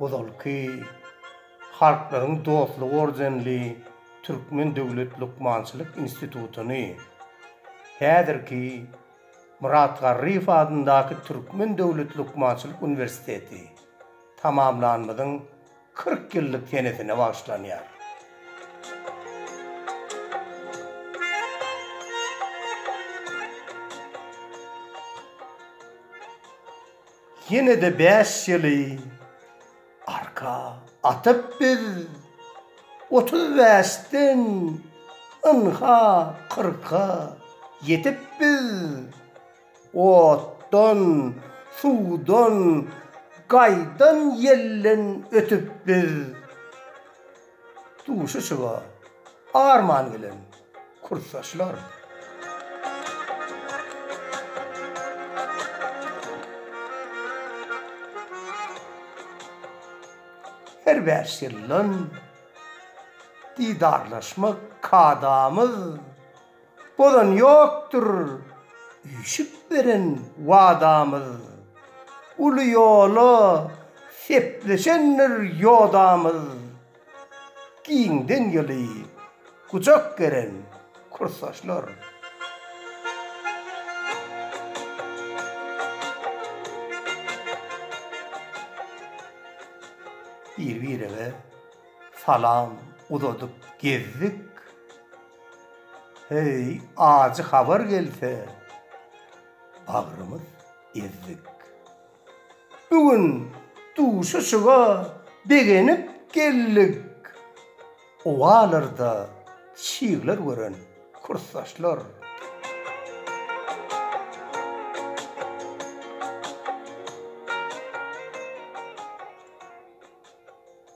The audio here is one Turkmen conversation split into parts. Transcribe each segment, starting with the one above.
Ozalky Halklaryň dostlugy ordenli Türkmen döwlet lukmançylyk institutyny, häzirki Myrat Garryýew adyndaky Türkmen döwlet lukmançylyk uniwersiteti, tamamlanymyzyň 40 ýyllyk senesine bagyşlanýar. Ýene-de bäş ýyly arka atyp biz, 35-den ynha kyrka ýetip biz. Otdan, suwdan, gaýdan ýelden ötüp biz, Duşuşyga arman gelen kursdaşlar. Her bäş ýyldan didarlaşmak kadamyz. Bozan ýokdur üýşüp beren wadamyz, Uly ýola sepleşendir ýodamyz, Giňden ýyly gujak geren kursdaşlar. Bir-birege salam uzadyp gezdik. Heý, ajy habar gelse, bagrymyz ezdik. Bu gün duşuşyga begenip geldik. Owalarda çigler gören kursdaşlar.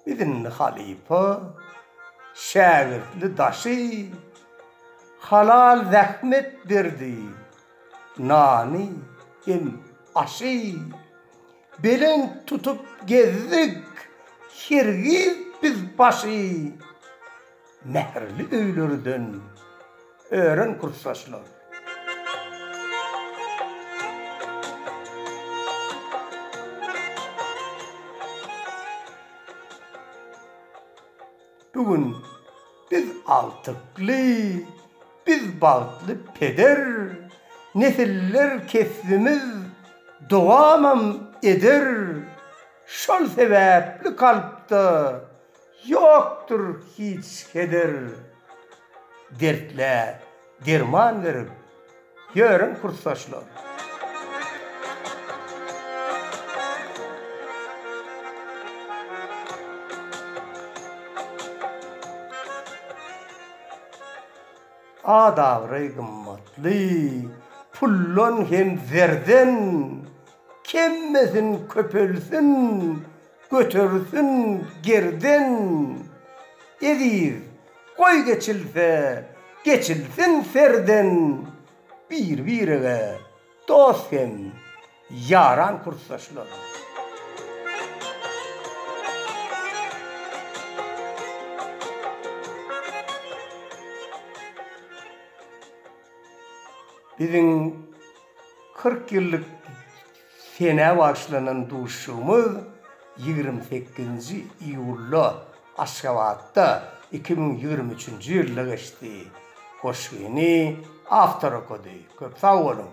Biz indi halypa, şägirtli daşy, Halal zähmet berdi, nany hem aşy. Belent tutup gezdik hergiz biz başy, Mähirli öýlerden ören kursdaşlar. Bu gün biz agtykly, biz bagtly peder, Nesiller kesbimiz dowamam eder. Şol sebäpli kalpda Ýokdur hiç heder. Dertlä derman berip ýörün kursdaşlar. At-abraý gymmatly, puldan hem zerden, Kemmesin, köpelsin, Götersin gerden, Eziz, goý geçilse, geçilsin serden, Bir-birege dost hem ýaran kursdaşlar. Biziň 40 ýyllyk Senä bagyşlanan duşuşygymyz ýigrimi sekizinji iýulda Aşgabatda 2023-nji ýylda geçdi. Goşgyny awtor okady. Köp sag boluň!